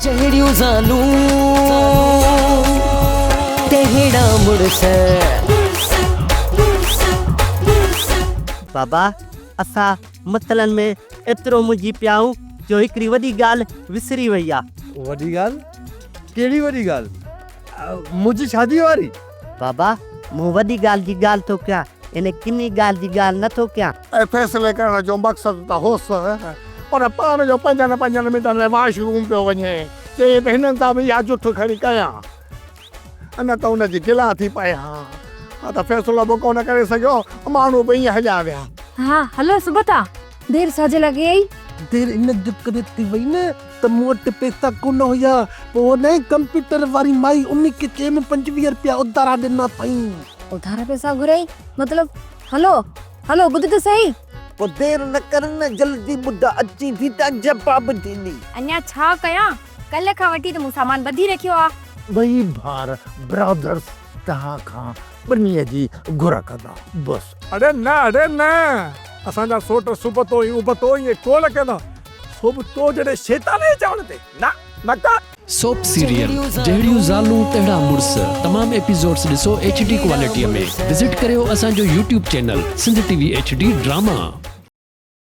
جهڙيون زالون تهڙا مڙس. بابا اسان مسئلن ۾ ايترو منجهي پيا آهيون جو هڪڙي وڏي ڳالهه وسري وئي آ. وڏي ڳالهه؟ ڪهڙي وڏي ڳالهه؟ منهنجي شاديء واري؟ بابا مون وڏي ڳالهه جي ڳالهه ٿو ڪيان، ان ڪني ڳالهه جي ڳالهه نه ٿو ڪيان. ۽ فيصلي ڪرڻ جو مقصد ته هوس، پر پاڻ جو پنجن پنجن منٽن ۾ واش روم پيو وڃي. چيائين ته هنن سان به اها جٺ کڻي ڪيان، نه ته ان جي گلا ٿي پئي ها. ها ته فيصلو به ڪونه ڪري سگهيو، ماڻهو به ائين هليا ويا. ها هلو سبتا، دير ڇا جي لڳي ائي؟ دير ان جي ڪري ٿي وئي نه ته مون وٽ پئسا ڪونه هيا، پوء ان ڪمپيوٽر واري مائي ان کي چيم 25 رپيا اڌارا ڏنا اٿائين. اڌارا پئسا گهريائين مطلب؟ هلو هلو ٻڌ ته سهي. پوء دير نه ڪر نه جلدي ٻڌ اچي ٿي ته عجب به ٿيندي. اڃا ڇا ڪيان ڪلهه کان وٺي ته مون سامان ٻڌي رکيو آ. ٻئي ڀار برادرس توهان کان ٻنيء جي گهر ڪندا بس. اڙي نه اڙي نه اسان جا سوٽ سبتو ۽ ابتو ائين ڪونه ڪندا سبتو جهڙي شيطان جي چوڻ تي نه نه ڪا. سوپ سيريل جهڙيون زالون تهڙا مڙس تمام ايپيسوڊس ڏسو ايڇ ڊي ڪوالٽي ۾ وزٽ ڪريو اسان جو YouTube channel Sindh T V H D drama.